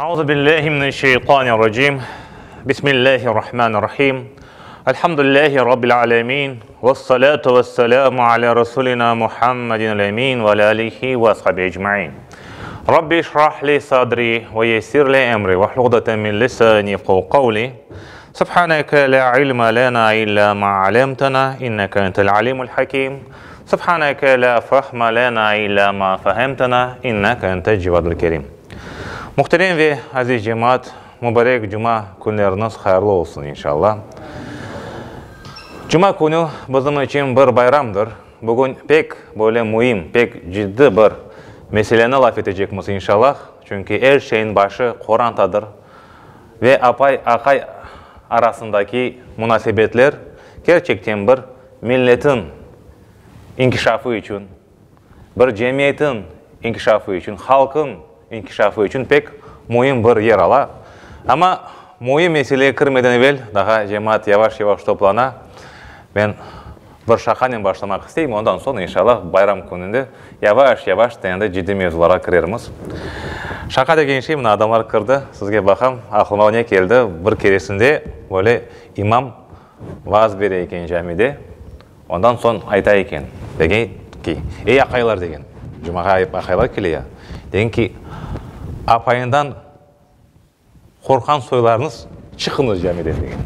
Euzu billahi mineşşeytanirracim. Bismillahirrahmanirrahim. Elhamdülillahi rabbil alemin. Vessalatu vesselamu ala rasulina Muhammedin emin ve ala alihi ve ashabihi ecmain. Rabbi işrah li sadri ve yessir li emri ve hlul uqdeten min lisani yefkahu kavli. Subhaneke la ilme lena illa ma alemtena inneke entel alimul hakim. Subhaneke la fahme lena illa ma fehemtena inneke entel cevadul kerim. Muhterem ve aziz cemaat, mubarek cuma künleriñiz hayırlı olsun, inşallah. Cuma künü bizim içün bir bayramdır. Bugün pek böyle müim, pek ciddi bir meseleni laf etecekmiz, inşallah. Çünki er şeyin başı qorantadır ve apay, aqay arasındaki munasebetler kerçekten bir milletin inkişafı içün, bir cemiyetin inkişafı içün, halqın inkişafı içün pek müim bir yer ala. Amma müim meselege kirmeden evel, daha cemaat yavaş-yavaş toplana, men bir şaqanen başlamaq isteyim, ondan soñ, inşallah, bayram kününde yavaş-yavaş endi ciddiy mevzularğa kirermiz. Şaqa degen şey, mına adamlar kirdi, sizge baqam, aqlıma ne keldi, bir keresinde böyle imam vaaz bere eken camide, Ondan soñ ayta eken, degen ki, Ey aqaylar, degen, cumağa aqaylar kele ya, degen ki, apayından qorqqan soylarıñız çıqıñız camiden, degen.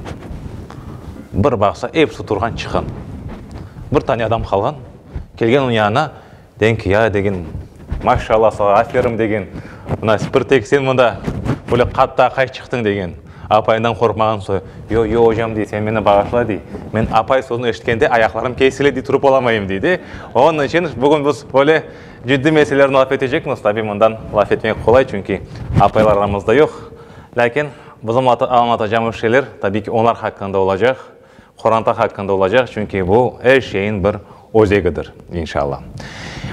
Bir baqsa, episi turğan çıqqan. Bir tane adam qalğan, kelgen onıñ yanına, degen ki, ya, degen, maşallah saña, aferin, degen, mına bir tek sen mında böyle qattı aqay çıqtıñ, degen. Apayından qorqmağan soy, Yo, yo, ocam, dey, sen meni bağışla, dey, men apay sözüni eşitkende ayaqlarım kesile, dey, turıp olamayım, dey, de. Onıñ içün bugün biz böyle ciddiy meselelerni laf etecekmiz. Tabiy, mından laf etmek qolay, çünki apaylar aramızda yoq. Lâkin bizim añlatacağımız şeyler, tabiy ki, onlar haqqında olacaq, qoranta haqqında olacaq, çünki bu er şeyin bir özegidir, inşallah.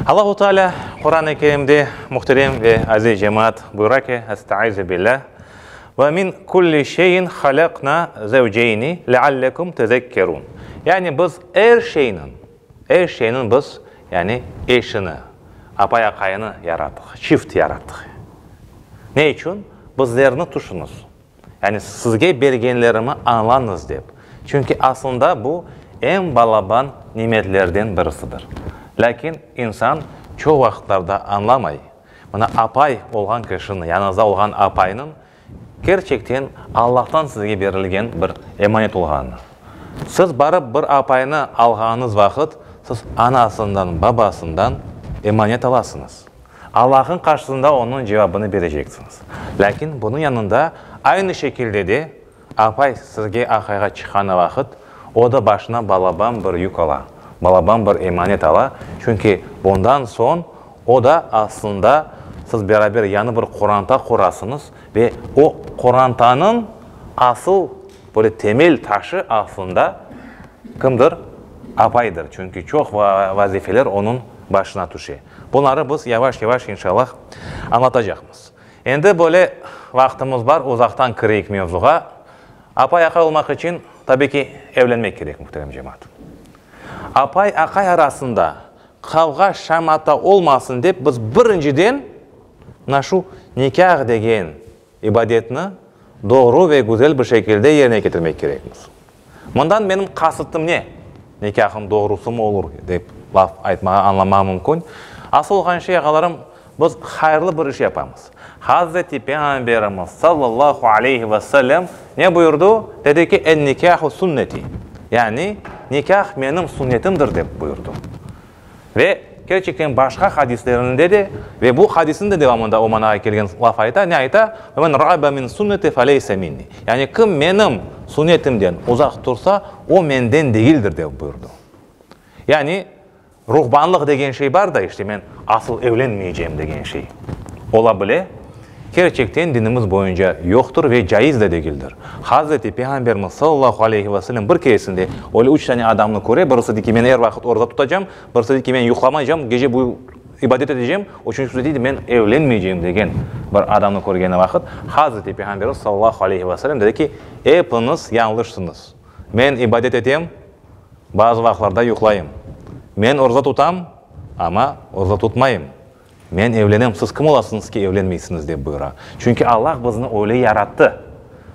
Allahu Teala Quran-ı Kerimde, muhterem ve aziz cemaat, buyura ki, Estaizu billah, Ve min kulli şeyin halaqna zevceyni leallekum tezekkerun. Yani biz er şeyniñ, er şeyniñ biz, yani eşini, apay-aqayını yarattıq, çift yarattıq. Ne içün? Bizlerni tüşüñiz. Yani sizge bergenlerimi añlañız dep. Çünki aslında bu eñ balaban nimetlerden birisidir. Lâkin insan çoq vaqıtlarda añlamay. Mına apay olğan kişini, yanıñızda olğan apaynıñ kerçekten Allahtan sizge berilgen bir emanet olğanını. Siz barıp bir apaynı alğanıñız vaqıt, siz anasından, babasından emanet alasıñız. Allah'ın qarşısında onıñ cevabını bereceksiñiz. Lâkin bunıñ yanında aynı şekilde de Apay sizge aqayğa çıqqanı vaqıt, o da başına balaban bir yük ala, balaban bir emanet ala, çünki bundan soñ o da aslında siz beraber yañı bir qoranta qurasıñız ve o qorantanıñ asıl böyle temel taşı aslında kimdir? Apaydır, çünki çoq vazifeler onıñ başına tüşe. Bunları biz yavaş-yavaş inşallah añlatacaqmız. Endi böyle vaqtımız bar, uzaqtan kireyik mevzuğa. Apay-aqay olmaq içün, tabiy ki, evlenmek kerek, muhterem cemaat. Apay-aqay arasında qavğa-şamata olmasın dep, biz birinciden mına şu nikâh degen ibadetni doğru ve güzel bir şekilde yerine ketirmek kerekmiz. Mından menim qasıtım ne? Nikâhım doğrusımı olur, dep laf aytmağa, añlamağa mümkün. Asıl olğan şey, ağalarım, biz hayırlı bir iş yapamız. Hazreti Peyğamberimiz, sallallahu aleyhi ve sellem, ne buyurdı? Dedi ki, En-nikâhu sünneti. Yani, nikâh menim sünnetimdir, dep buyurdı. Ve kerçekten başqa hadislerinde de, ve bu hadisniñ de devamında o manağa kelgen laf ayta, ne ayta? Ve men rağibe min sünneti feleyse minni. Yani kim menim sünnetimden uzaq tursa, o menden degildir, dep buyurdı. Yani ruhbanlıq degen şey bar da, işte men asıl evlenmeycem degen şey ola bile. Kerçekten dinimiz boyunca yoqtır ve caiz de degildir. Hazreti Peyğamberimiz sallallahu aleyhi ve sellem bir keresinde öyle üç tane adamnı köre, birisi dey ki, men er vaqıt oraza tutacam, birisi dey ki, men yuqlamaycam, gece boyu ibadet etecem, üçüncüsi dey, men evlenmeycem degen bir adamnı körgeni vaqıt, Hazreti Peyğamberimiz sallallahu aleyhi ve sellem dedi ki, epiñiz yañlışsıñız. Men ibadet etem, bazı vaqıtlarda yuqlayım. Men oraza tutam, amma oraza tutmayım. Men evlenem, siz kim olasıñız ki, evlenmeysiñiz, dep buyura. Çünki Allah bizni öyle yarattı.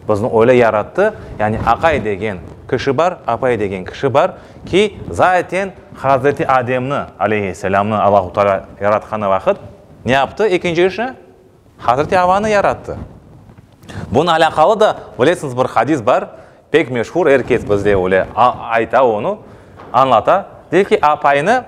Bizni öyle yarattı, yani aqay degen kişi bar, apay degen kişi bar ki, zaten Hazreti Ademni, aleyhisselâmnı, Allahu Teala yaratqanı vaqıt ne yaptı ekinci işi? Hazreti Avanı yarattı. Bunı alâqalı da, bilesiñiz, bir hadis bar, pek meşhur, er kes bizde öyle ayta onı, añlata. Dey ki, apaynı,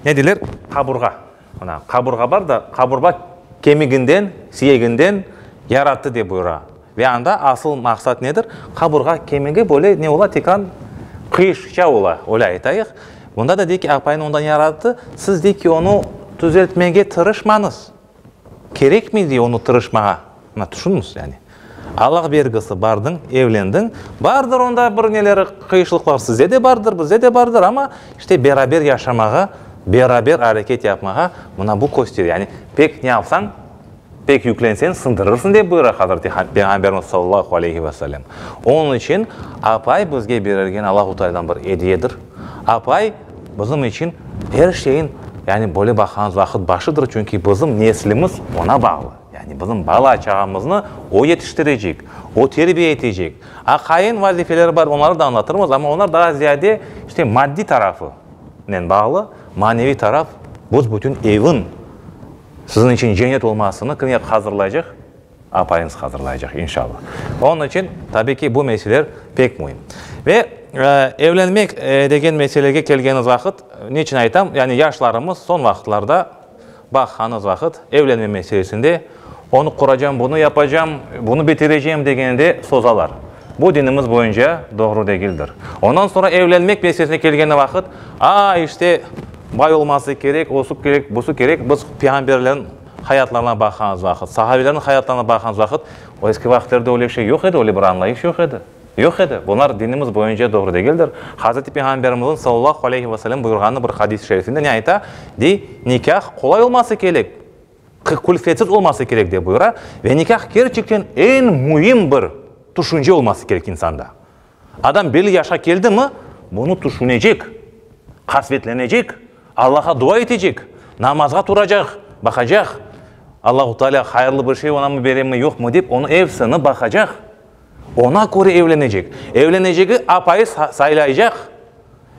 ne deyler, qaburğa, mına, qaburğa bar da, qaburğa kemiginden, siyeginden yarattı, dep buyura. Ve anda asıl maqsat nedir? Qaburğa kemigi böyle ne ola, tekrar qıyışça ola, öyle aytayıq. Bunda da dey ki, apaynı ondan yarattı, siz dey ki, onı tüzeltmege tırışmañız. Kerekmi dey onı tırışmağa? Mına tüşüniñiz yani. Allah bergisi, bardıñ, evlendiñ, bardır onda bir neleri qıyışlıqlar sizde de bardır, bizde de bardır, amma işte beraber yaşamağa, beraber areket yapmağa mına bu köstere. Yani pek ne yapsañ, pek yüklenseñ sındırırsıñ dep buyura Hazreti Peyğamberimiz sallallahu aleyhi ve sellem. Onıñ içün apay bizge berilgen Allahu Teala'dan bir ediyedir. Apay bizim içün er şeyin, yani böyle baqğanımız vaqıt başıdır, çünki bizim neslimiz oña bağlı. Yani bizim bala-çağamıznı o yetiştirecek, o terbiye etecek. Aqayın vazifeleri bar, onları da añlatırmız, amma onlar daa ziyade işte maddiy tarafınen bağlı, maneviy taraf büs-bütün evin siziñ içün cennet olmasını kim hazırlaycaq? Apayıñız hazırlaycaq, inşallah. Onıñ içün, tabiy ki, bu meseleler pek müim. Ve evlenmek degen meselege kelgeniz vaqıt, ne içün aytam, yani yaşlarımız soñ vaqıtlarda baqqanız vaqıt, evlenme meselesinde onı quracam, bunı yapacam, bunı bitirecem degende sozalar. Bu dinimiz boyunca doğru degildir. Ondan soñra evlenmek meselesine kelgeni vaqıt, a, işte, bay olması kerek, osu kerek, busu kerek, biz peyğamberlerniñ Hayatlarına baqğanımız vaqıt, sahabelerniñ hayatlarına baqğanımız vaqıt, o eski vaqıtlarda öyle şey yoq edi, öyle bir añlayış yoq edi. Yoq edi. Bunlar dinimiz boyunca doğru degildir. Hazreti Peyğamberimizniñ sallallahu aleyhi ve sellem buyurğanı bir hadis-i şerifinde ne ayta? Dey, nikâh qolay olması kerek, külfetsiz olması kerek, dep buyura. Ve nikâh kerçekten eñ müim bir tüşünce olması kerek insanda. Adam belli yaşqa keldimi, bunı tüşünecek, qasvetlenecek, Allağa dua etecek, namazğa turacaq, baqacaq, Allahu Teala hayırlı bir şey oñamı beremi, yoqmı dep, onı epsini baqacaq, oña köre evlenecek. Evlenecegi apayı saylaycaq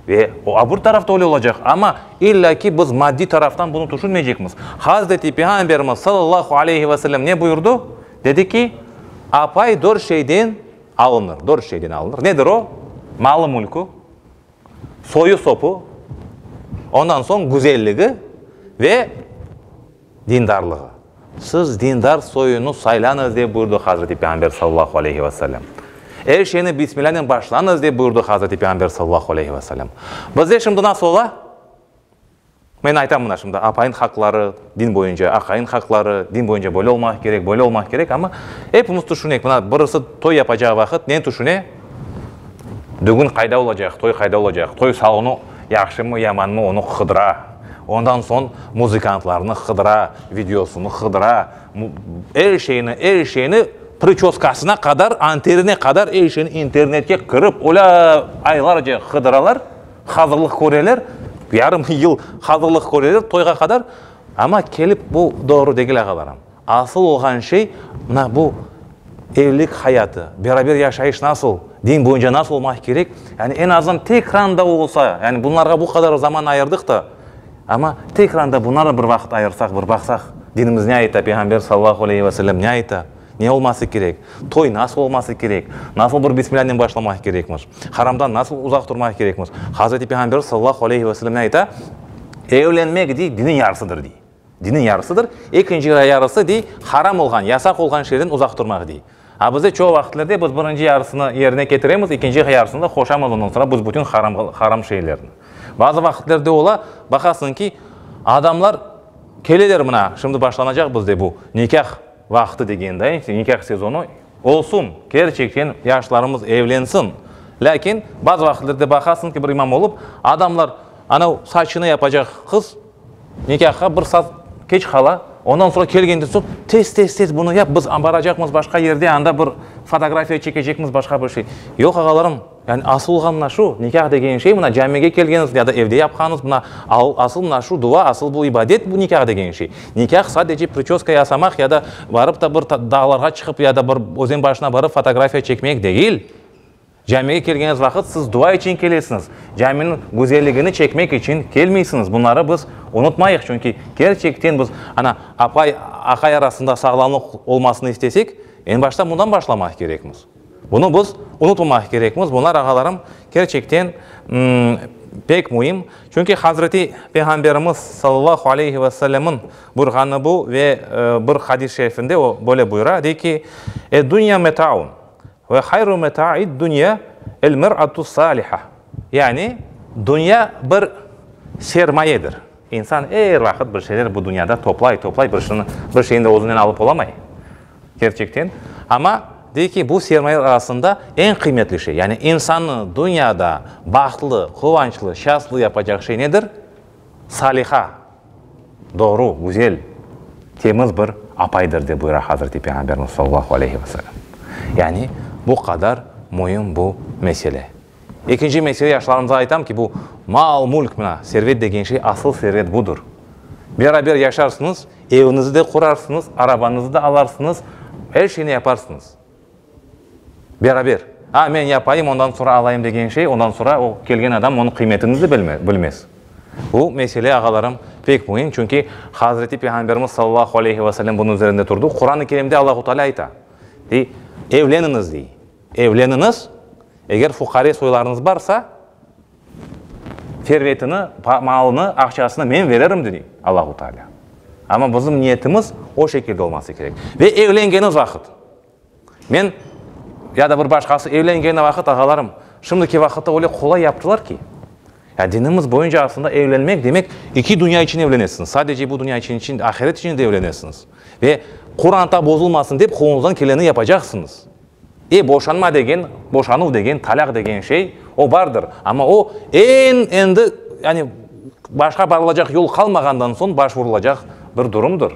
ve o bir tarafta öyle olacaq, amma illâ ki biz maddiy taraftan bunı tüşünmeycekmiz. Hazreti Peyğamberimiz sallallahu aleyhi ve sellem ne buyurdı? Dedi ki, apay dört şeyden Alınır, dört şeyden alınır. Nedir o? Malı-mülkü, soyu-sopu, ondan soñ güzelligi ve dindarlığı. Siz dindar soyunı saylañız, dep buyurdı Hazreti Peyğamber sallallahu aleyhi ve sellem. Er şeyni bismillânen başlañız, dep buyurdı Hazreti Peyğamber sallallahu aleyhi ve sellem. Bizde şimdi nasıl ola? Men aytam mına şimdi, apayın haqları din boyunca, aqayın haqları din boyunca böyle olmaq kerek, böyle olmaq kerek, amma epimiz tüşünek, mına birisi toy yapacağı vaqıt neni tüşüne? Dügün qayda olacaq, toy qayda olacaq, toy salonı yahşımı, yamanmı, onı qıdıra. Ondan soñ muzıkantlarnı qıdıra, videosını qıdıra, er şeyni, er şeyni, priçoskasına qadar, anterine qadar er şeyni internetke kirip, öyle aylarca qıdıralar. Hazırlıq köreler, yarım yıl hazırlıq köreler toyğa qadar, amma kelip bu doğru degil, ağalarım. Asıl olğan şey, mına bu evlilik hayatı, beraber yaşayış nasıl, din boyunca nasıl olmaq kerek, yani eñ azından tekran da olsa, yani bunlarğa bu qadar zaman ayırdıq da, amma tekran da bunlara bir vaqıt ayırsaq, bir baqsaq, dinimiz ne ayta, Peyğamber sallallahu aleyhi ve sellem ne ayta. Ne olması kerek? Toy nasıl olması kerek? Nasıl bir bismillânen başlamaq kerekmiz? Haramdan nasıl uzaq turmaq kerekmiz? Hazreti Peyğamber sallallahu aleyhi ve sellem ne ayta? Evlenmek, dey, diniñ yarısıdır, dey. Diniñ yarısıdır. Ekinci yarısı, dey, haram olğan, yasaq olğan şeyden uzaq turmaq, dey. A bizde çoq vaqıtlerde biz birinci yarısını yerine ketiremiz, ekinci yarısını da qoşamız ondan soñra biz bütün haram, haram şeylerni. Bazı vaqıtlerde ola, baqasıñ ki, adamlar keleler mına, şimdi başlanacaq bizde bu nikâh Vaqtı degende, nikâh sezonı olsun, kerçekten yaşlarımız evlensin. Lâkin bazı vaqıtlarda baqasıñ ki, bir imam olıp, adamlar, anav saçını yapacaq qız nikâhqa bir saat keç qala, Ondan soñra kelgenden soñ, tez, tez, tez bunı yap, biz baracaqmız başqa yerde, anda bir fotografiya çekecekmiz, başqa bir şey. Yoq, ağalarım, yani asıl olğan mına şu, nikâh degen şey, mına camige kelgeniz ya da evde yapqanıñız, mına asıl mına şu dua, asıl bu ibadet, bu nikâh degen şey. Nikâh sadece priçöska yasamaq ya da barıp da bir dağlarğa çıqıp ya da bir özen başına barıp fotografiya çekmek degil. Camige kelgeniz vaqıt siz dua içün kelesiñiz, caminiñ güzelligini çekmek içün kelmeysiñiz. Bunları biz unutmayıq, çünki kerçekten biz, ana, apay, aqay arasında sağlamlıq olmasını istesek, eñ başta bundan başlamaq kerekmiz. Bunı biz unutmamaq kerekmiz. Bunlar, ağalarım, kerçekten pek müim. Çünki Hazreti Peyğamberimiz, sallallahu aleyhi ve sellemniñ buyurğanı bu ve bir hadis-i şerifinde o böyle buyura, dey ki, Ed-dünya metaun. Ve hayru meta'id-dünya el-mer'atu-s-saliha. Yani, dünya bir sermayedir. İnsan er vaqıt bir şeyler bu dünyada toplay, toplay, bir şeyni, bir şeyni de özünen alıp olamay. Kerçekten. Amma, dey ki, bu sermayeler arasında eñ qıymetli şey, yani insannı dünyada bahtlı, quvançlı, şanslı yapacaq şey nedir? Saliha. Doğru, güzel, temiz bir apaydır, dep buyura Hazreti Peyğamberimiz sallallahu aleyhi ve sellem. Yani, bu qadar müim bu mesele. Ekinci mesele, yaşlarımıza aytam ki, bu mal-mülk, mına, servet degen şey, asıl servet budır. Beraber yaşarsıñız, eviñizi de qurarsıñız, arabañızı da alarsıñız, er şeyni yaparsıñız. Beraber. A, men yapayım, ondan soñra alayım degen şey, ondan soñra o kelgen adam onıñ qıymetini de bilmez. Bu mesele, ağalarım, pek müim, çünki Hazreti Peyğamberimiz sallallahu aleyhi ve sellem bunıñ üzerinde turdı. Quran-ı Kerimde Allahu Teala ayta, dey, evleniñiz, dey, evleniñiz, eger fuqare soylarıñız barsa, servetini, malını, aqçasını men veririm, dey Allahu Teala. Amma bizim niyetimiz o şekilde olması kerek. Ve evlengeniñiz vaqıt, Men, ya da bir başqası evlengeni vaqıt, ağalarım, şimdiki vaqıtta öyle qolay yaptılar ki, ya dinimiz boyunca aslında evlenmek demek, iki dünya içün evlenesiñiz, sadece bu dünya içün, ahiret içün de evlenesiñiz. Ve qoranta bozulmasın dep qoluñızdan keleni yapacaqsıñız. E, boşanma degen, boşanuv degen, talâq degen şey, o bardır, amma o eñ endi, yani başqa barılacaq yol qalmağandan soñ başvurulacaq bir durumdır.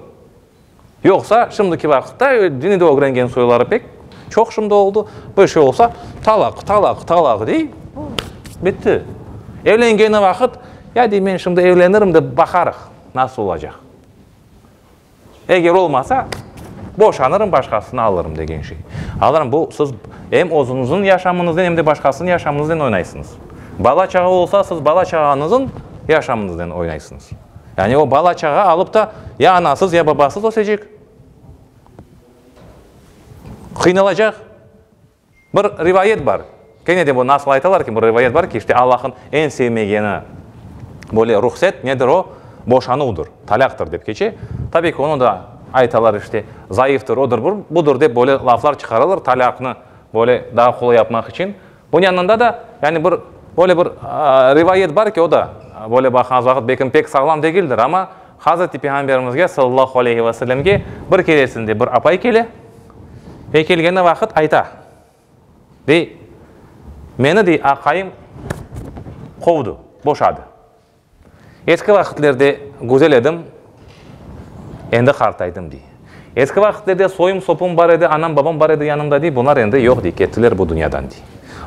Yoqsa, şimdiki vaqıtta dini de ögrengen soyları pek çoq şimdi oldı. Bir şey olsa, talaq, talaq, talaq dey, bitti. Evlengeni vaqıt, ya dey, men şimdi evlenirim de baqarıq, nasıl olacaq. Eger olmasa, boşanırım, başqasını alırım degen şey. Alırım, bu siz em özüñizniñ yaşamıñıznen, em de başqasınıñ yaşamıñıznen oynaysıñız. Bala-çağa olsa, siz bala-çağañızıñ yaşamıñıznen oynaysıñız. Yani o bala-çağa alıp da ya anasız, ya babasız ösecek. Qıynalacaq. Bir rivayet bar. Kene de bu nasıl aytalar ki, bir rivayet bar ki, işte Allah'ın eñ sevmegeni böyle ruhset nedir o? Boşanuvdır, talâqtır dep keçe. Tabii ki, onı da aytalar işte zayıftır, odır, budır dep böyle laflar çıqaralar talâqnı böyle daha qolay yapmaq içün. Bunıñ yanında da, yani bir, böyle bir rivayet bar ki, o da, böyle baqğanımız vaqıt, belkim pek sağlam degildir, amma Hazreti Peyğamberimizge, sallallahu aleyhi ve sellemge, bir keresinde bir apay kele ve kelgeni vaqıt ayta, dey, Meni, dey, aqayım qovdı, boşadı. Eski vaqitlerde güzel edim, endi qartaydım, dey. Eski vaqitlerde soyum-sopum bar edi, anam-babam bar edi yanımda, dey, bunlar endi yoq, dey, kettiler bu dünyadan, dey.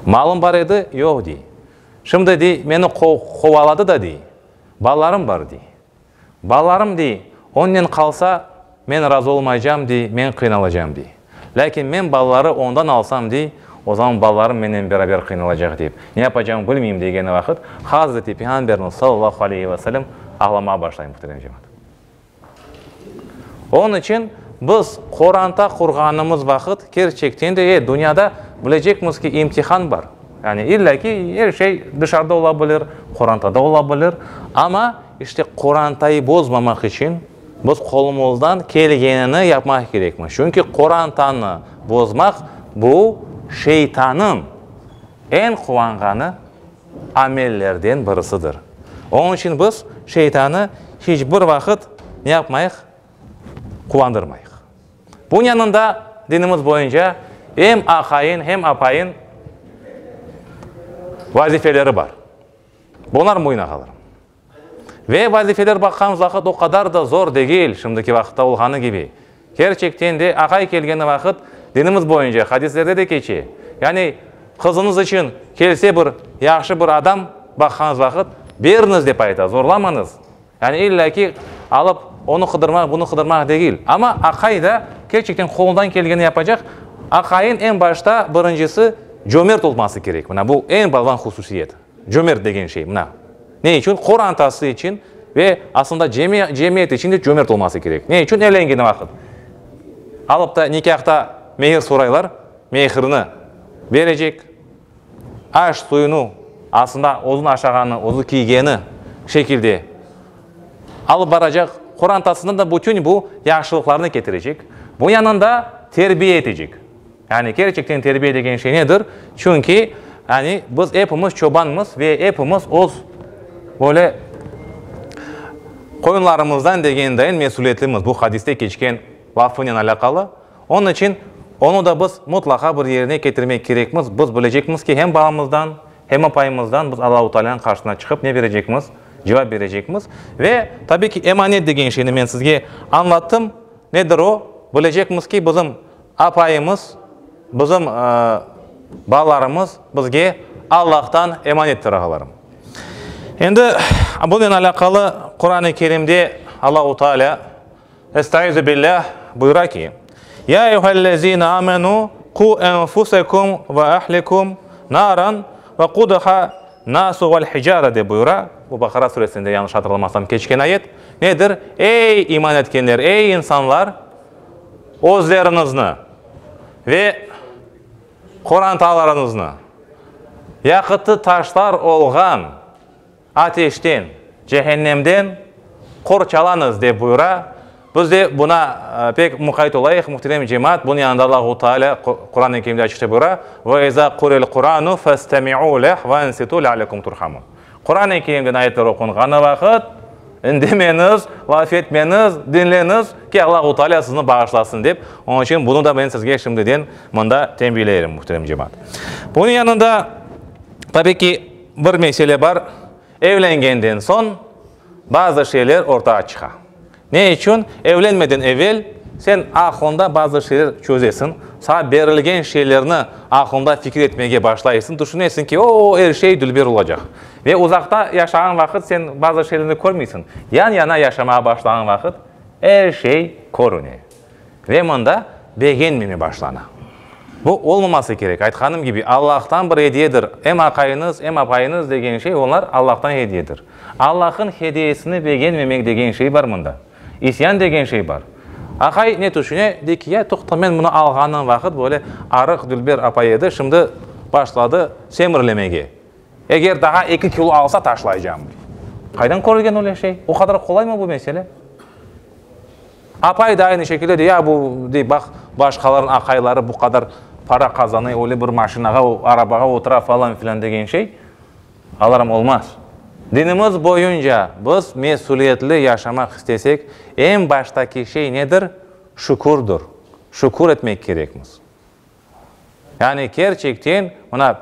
Malım bar edi, yoq, dey. Şimdi, dey, meni qovaladı da, dey, balalarım bar, dey. Balalarım, dey, onnen qalsa, men razı olmaycam, dey, men qıynalacam, dey. Lâkin men balaları ondan alsam, dey, o zaman balalarım mennen beraber qıynalacaq, deyip, ne yapacağımı bilmeyim degeni vaqıt, Hazreti Peyğamberimiz, sallallahu aleyhi ve sellem, ağlamağa başlay, muhterem cemaat. Onıñ içün biz qoranta qurğanımız vaqıt, kerçekten de, e, dünyada bilecekmiz ki, imtihan bar. Yani illa ki, er şey dışarıda ola bilir, qorantada ola bilir, amma işte qorantayı bozmamaq içün biz qolumızdan kelgenini yapmaq kerekmiz. Çünki qorantanı bozmaq, bu şeytanıñ eñ quvanğanı amellerden birisidir. Onıñ içün biz şeytanı hiç bir vaqıt ne yapmayıq? Quvandırmayıq. Bunıñ yanında dinimiz boyunca em aqayın, hem apayın vazifeleri bar. Bunlar müim ağalarım. Ve vazifeler baqqan vaqıt o qadar da zor degil, şimdiki vaqıtta olğanı kibi. Kerçekten de, aqay kelgeni vaqıt, dinimiz boyunca, hadislerde de keçe, yani qızıñız içün kelse bir yahşı bir adam baqqañız vaqıt, beriñiz dep ayta, zorlamañız. Yani illa ki alıp onı qıdırmaq, bunı qıdırmaq degil. Amma aqay da kerçekten qolundan kelgeni yapacaq. Aqayın eñ başta birincisi cömert olması kerek. Mına bu eñ balaban hususiyet. Cömert degen şey, mına. Ne içün? Qorantası içün ve aslında cemiyet içün de cömert olması kerek. Ne içün? Evlengeni vaqıt alıp da nikâhta mehir soraylar, mehirni berecek. Aş suyunı, aslında özüniñ aşağanı, özü kiygeni şekilde alıp baracaq, qorantasına da bütün bu yahşılıqlarnı ketirecek. Bu yanında terbiye etecek. Yani kerçekten terbiye degen şey nedir? Çünki yani biz epimiz çobanmız ve epimiz öz böyle qoyunlarımızdan degen dayın mesüliyetlimiz, bu hadiste keçken lafınen alâqalı. Onıñ içün onı da biz mutlaqa bir yerine ketirmek kerekmiz. Biz bilecekmiz ki, hem balamızdan, hem apayımızdan biz Allahu Taalânıñ qarşısına çıqıp ne berecekmiz? Cevap berecekmiz. Ve, tabiy ki, emanet degen şeyni men sizge añlattım. Nedir o? Bilecekmiz ki, bizim apayımız, bizim balalarımız bizge Allahtan emanettir, ağalarım. Endi bunen alâqalı Quran-ı Kerimde Allahu Taalâ Estaizu billâh, buyura ki, Ya eyyühellezîne âmenû qû enfusekum ve ehlikum nâran ve quduha nâsu vel hicâre dep buyura. Bu Baqara suresinde, yanlış hatırlamasam, keçken ayet. Nedir? Ey iman etkenler, ey insanlar, özleriñizni ve qorantalarıñıznı yaqıtı taşlar olğan Ateşten, cehennemden qorçalañız, dep buyura. Biz de buña pek muqayt olayıq, muhterem cemaat. Bunıñ yanında Allahu Teala Quran-ı Kerimde açıqça buyura, Ve izâ quri'el Quranu festemi'û leh ve ansitû leallekum turhamun. Quran-ı Kerimden ayetler oqunğanı vaqıt, indemeñiz, laf etmeñiz, diñleñiz ki, Allahu Teala sizni bağışlasın, dep. Onıñ içün bunı da men sizge şimdiden mında tenbiyeleyrim, muhterem cemaat. Bunıñ yanında, tabii ki, Bir mesele bar, evlengenden soñ bazı şeyler ortağa çıqa. Ne içün? Evlenmeden evel sen aqlıñda bazı şeyler çözesiñ, saña berilgen şeylerni aqlıñda fikir etmege başlaysıñ, tüşünesiñ ki, o, er şey dülber olacaq. Ve uzaqta yaşağan vaqıt sen bazı şeylerni körmeysiñ. Yan-yana yaşamağa başlağan vaqıt er şey körüne. Ve mında begenmeme başlana. Bu olmaması kerek. Aytqanım kibi, Allahtan bir ediyedir. Em aqayıñız, em apayıñız degen şey, olar Allahtan ediyedir. Allah'ın hediyesini begenmemek degen şey bar mında. İsyan degen şey bar. Aqay ne tüşüne? Dey ki, ya toqta, men bunı alğanım vaqıt böyle arıq, dülber apay edi, şimdi başladı semirlemege. Eger daa eki kilo alsa, taşlaycam, dey. Qaydan körülgen öyle şey? O qadar qolaymı bu mesele? Apay da aynı şekilde dey, ya bu, dey, baq, başqalarnıñ aqayları bu qadar para qazanay, öyle bir maşinağa, arabağa otura falan filan degen şey, alarım olmaz. Dinimiz boyunca biz mesüliyetli yaşamaq istesek, eñ baştaki şey nedir? Şükürdir. Şükür etmek kerekmiz. Yani kerçekten, mına,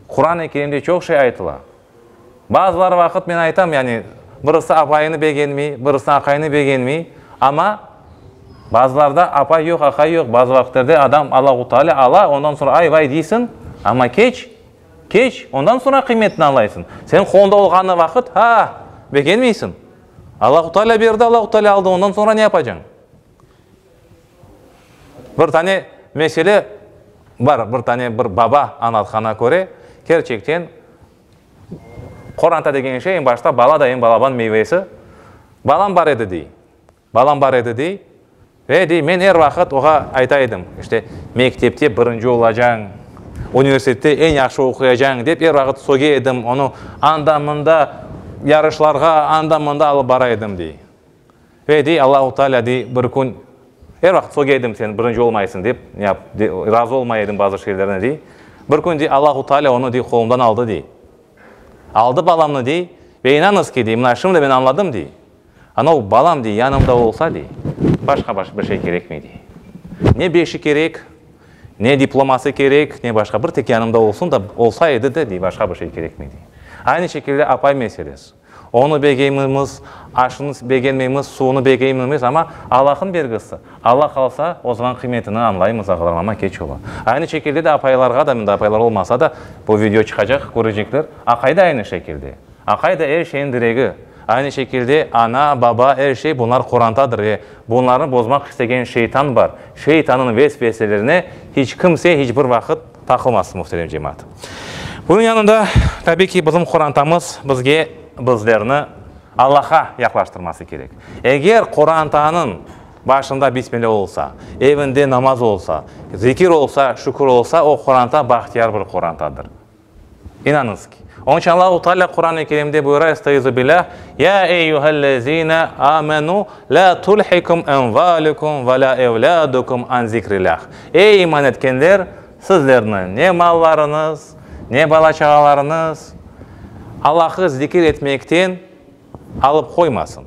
Quran-ı Kerimde çoq şey aytıla. Bazıları vaqıt men aytam, yani birisi apayını begenmey, birisi aqayını begenmey, amma bazılarda apay yoq, aqay yoq, bazı vaqıtlerde adam Allahu Teala ala, ondan soñra ay-vay deysiñ, amma keç, keç, ondan soñra qıymetini añlaysıñ. Seniñ qolunda olğanı vaqıt, ha, begenmeysiñ. Allahu Teala berdi, Allahu Teala aldı, ondan soñra ne yapacañ? Bir tane mesele bar, bir tane bir baba añlatqanına köre, kerçekten qoranta degen şey eñ başta bala da eñ balaban meyvesi. Balam bar edi, dey. Balam bar edi, dey. Ve, dey, men er vaqıt oğa ayta edim, işte, mektepte birinci olacañ, universitette eñ yahşı oquyacañ, dep er vaqıt söge edim, onı anda-mında yarışlarğa, anda-mında alıp bara edim, dey. Ve, dey, Allahu Teala, dey, bir kün, er vaqıt söge edim, sen birinci olmaysıñ, dep, ne yap, razı olmay edim bazı şeylerine, dey. Bir kün, dey, Allahu Teala onı, dey, qolumdan aldı, dey. Aldı balamnı, dey, ve inanıñız ki, dey, mına şimdi men añladım, dey, anau balam, dey, yanımda olsa, dey, başqa bir şey kerekmey, dey. Ne beşi kerek, ne diploması kerek, ne başqa, bir tek yanımda olsun da, olsa edi de, dey, başqa bir şey kerekmey, dey. Aynı şekilde apay meselesi. Onı begenmeymiz, aşını begenmeymiz, suvunı begenmeymiz, amma Allahnıñ bergisi. Allah alsa, o zaman qıymetini añlaymız, ağalarım, amma keç ola. Aynı şekilde de apaylarğa da, mında apaylar olmasa da, bu video çıqacaq, körecekler, aqay da aynı şekilde. Aqay da er şeyniñ diregi. Aynı şekilde ana, baba, er şey, bunlar qorantadır ve bunlarnı bozmaq istegen şeytan bar. Şeytanıñ vesveselerine hiç kimse hiç bir vaqıt taqılmasın, muhterem cemaat. Bunıñ yanında, tabiy ki, bizim qorantamız bizge, bizlerni Allahqa yaqlaştırması kerek. Eger qorantanıñ başında Bismilâ olsa, evinde namaz olsa, zikir olsa, şükür olsa, o qoranta bahtiyar bir qorantadır. İnanıñız ki. Onıñ içün Allahu Teala Quran-ı Kerimde buyura, Estaizu bilâh, Ya eyyühellezîne âmenû, lâ tulhikum envâlukum ve lâ evlâdukum an zikrilâh. Ey iman etkenler, sizlerni ne mallarıñız, ne bala-çağalarıñız Allahı zikir etmekten alıp qoymasın.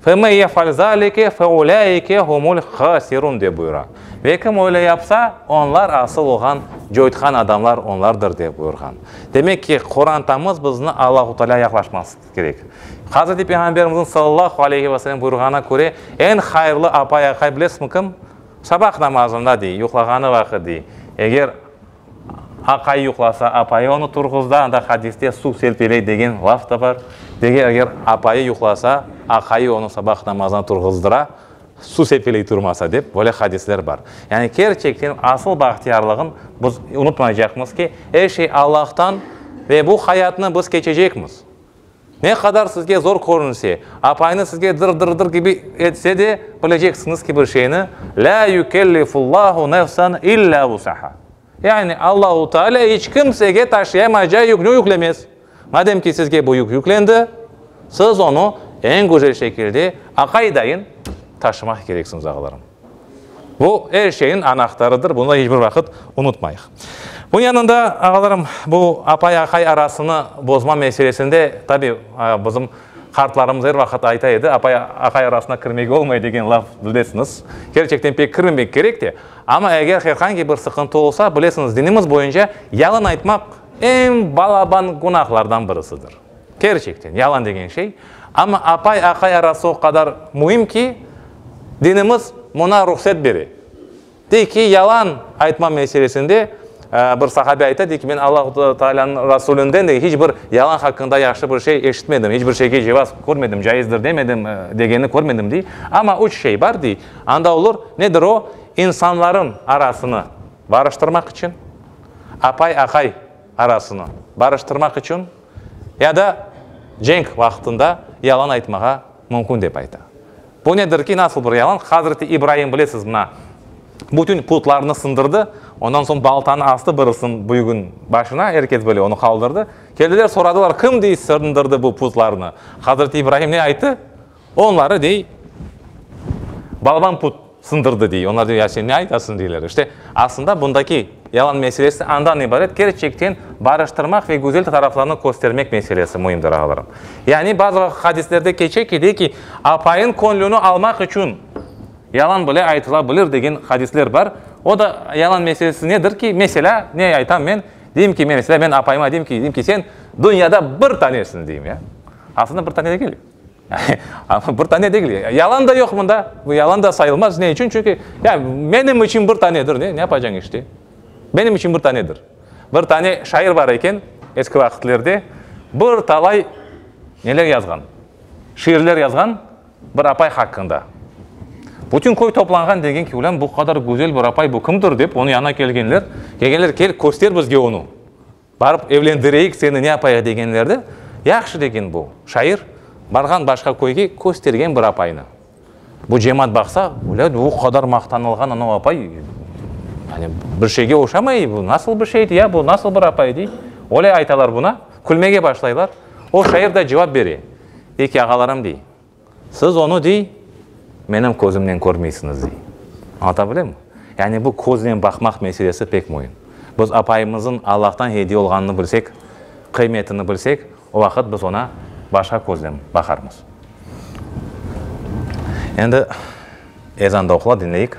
Femen yef'al zâlike feulâike humul hâsirûn dep buyura. Ve kim öyle yapsa, onlar asıl olğan coytqan adamlar onlardır dep buyurğan. Demek ki, qorantamız bizni Allahu Teala yaqlaşması kerek. Hazreti Peyğamberimizniñ sallallahu aleyhi ve sellem buyurğanına köre, eñ hayırlı apay-aqay bilesizmi kim? Sabah namazında dey, yuqlağanı vaqıt dey, eger Aqay yuqlasa, apayı onı turğızda, anda hadiste suv selpeley degen laf da bar. Deger, eger apayı yuqlasa, aqayı onı sabah namazına turğızdıra, suv sepeley turmasa dep, böyle hadisler bar. Yani kerçekten asıl bahtiyarlığın biz unutmaycaqmız ki, er şey Allahtan ve bu hayatnı biz keçecekmiz. Ne qadar sizge zor körünse, apayıñız sizge dır-dır-dır kibi etse de, bileceksiñiz ki, bir şeyni, Lâ yükellifullahu nefsen illâ vusaha. Yani Allahu Teala iç kimsege taşıyamayacağı yükni yüklemez. Madem ki sizge bu yük yüklendi, siz onı eñ güzel şekilde aqaydayın taşımaq kereksiñiz, ağalarım. Bu er şeyniñ anahtarıdır, bunı iç bir vaqıt unutmayıq. Bunıñ yanında, ağalarım, bu apay-aqay arasını bozma meselesinde, tabi, bizim qartlarımız er vaqıt ayta edi, apay-aqay arasına kirmege olmay degen laf bilesiñiz. Kerçekten pek kirmemek kerek de, amma eger her angi bir sıqıntı olsa, bilesiñiz, dinimiz boyunca yalan aytmaq eñ balaban günahlardan birisidir. Kerçekten, yalan degen şey. Amma apay-aqay arası o qadar müim ki, dinimiz muna ruhset bere. Dey ki, yalan aytma meselesinde bir sahabe ayta, dey ki, men Allahu Taalânıñ Rasulünden dey, hiç bir yalan haqqında yahşı bir şey eşitmedim, hiç bir şeyge cevaz körmedim, caizdir demedim, degenini körmedim, dey. Amma üç şey bar, dey, anda olur, nedir o? İnsanların arasını barıştırmaq içün, apay-aqay arasını barıştırmaq içün, Ya da cenk vaqtında yalan aytmağa mümkün dep ayta. Bu nedir ki, nasıl bir yalan? Hazreti İbraim, bilesiz, mına, bütün putlarnı sındırdı, ondan soñ baltanı astı birisiniñ büyügün başına, er kes bile, onı qaldırdı. Keldiler, soradılar, kim, dey, sındırdı bu putlarnı? Hazreti İbraim ne ayttı? Onları, dey, balaban put sındırdı, dey. Onlar dey, ya sen ne aytasıñ, deyler. İşte, aslında bundaki yalan meselesi andan ibaret, kerçekten barıştırmaq ve güzel taraflarını köstermek meselesi müimdir, ağalarım. Yani bazı hadislerde keçe ki, dey ki, apayıñ könlüni almaq içün yalan bile aytıla bilir degen hadisler bar. O da yalan meselesi nedir ki, meselâ, ne aytam men, deyim ki, meselâ, men apayıma deyim ki, deyim ki, sen dünyada bir tanesiñ, deyim, ya. Aslında bir tane degil. Amma bir tane degil. Yalan da yoq mında. Bu yalan da sayılmaz. Ne içün? Çünki ya menim içün bir tanedir. Ne, ne yapacañ işte? Menim içün bir tanedir. Bir tane şair bar eken eski vaqıtlerde, bir talay neler yazğan? Şiirler yazğan bir apay haqqında. Bütün köy toplanğan, degen ki, ulân, bu qadar güzel bir apay, bu kimdir dep, onıñ yanına kelgenler. Kelgenler, kel, köster bizge onı. Barıp evlendireyik seni, ne yapayıq degenlerde, yahşı degen bu şair, barğan başqa köyge köstergen bir apaynı. Bu cemaat baqsa, ulâ, bu qadar maqtanılğan anav apay, yani bir şeyge oşamay, bu nasıl bir şeydi ya, bu nasıl bir apay dey. Öyle aytalar buna, külmege başlaylar. O şair da cevap bere, dey ki, ağalarım, dey, Siz onı, dey, menim közümnen körmeysiñiz, dey. Añlata bilemmi? Yani bu köznen baqmaq meselesi pek müim. Biz apayımıznıñ Allahtan hediye olğanını bilsek, qıymetini bilsek, o vaqıt biz oña başqa köznen baqarmız. Endi ezan da oqula, diñleyik.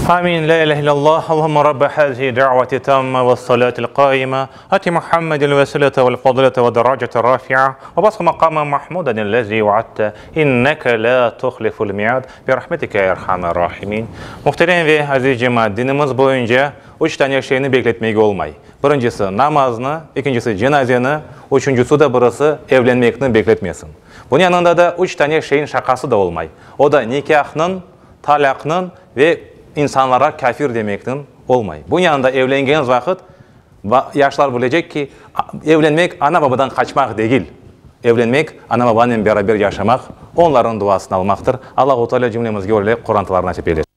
Amin. La ilahe illallah. Allahumma rabbe hazihi da'vati tamma ve salatil qaima. Ati Muhammedil vesilete vel fadilete ve derecete rafi'a. Ve bashu maqama mahmudan ellezi va'atte. İnneke la tuhliful mi'ad. Bi rahmetike ya erhamer rahimin. Muhterem ve aziz cemaat, dinimiz boyunca üç tane şeyni bekletmege olmay. Birincisi, namaznı, ekincisi, cenazeni, üçüncüsü de birisi evlenmekni bekletmesin. Bunıñ yanında da üç tane şeyin şaqası da olmay. O da nikâhnıñ, talâqnıñ ve insanlarğa kâfir demekniñ olmay. Bunıñ yanında evlengeniñiz vaqıt yaşlar bilecek ki, evlenmek ana-babadan qaçmaq degil. Evlenmek, ana-babanen beraber yaşamaq, onlarnıñ duasını almaqtır. Allahu Teala cümlemizge öyle qorantalar nasip eylesin.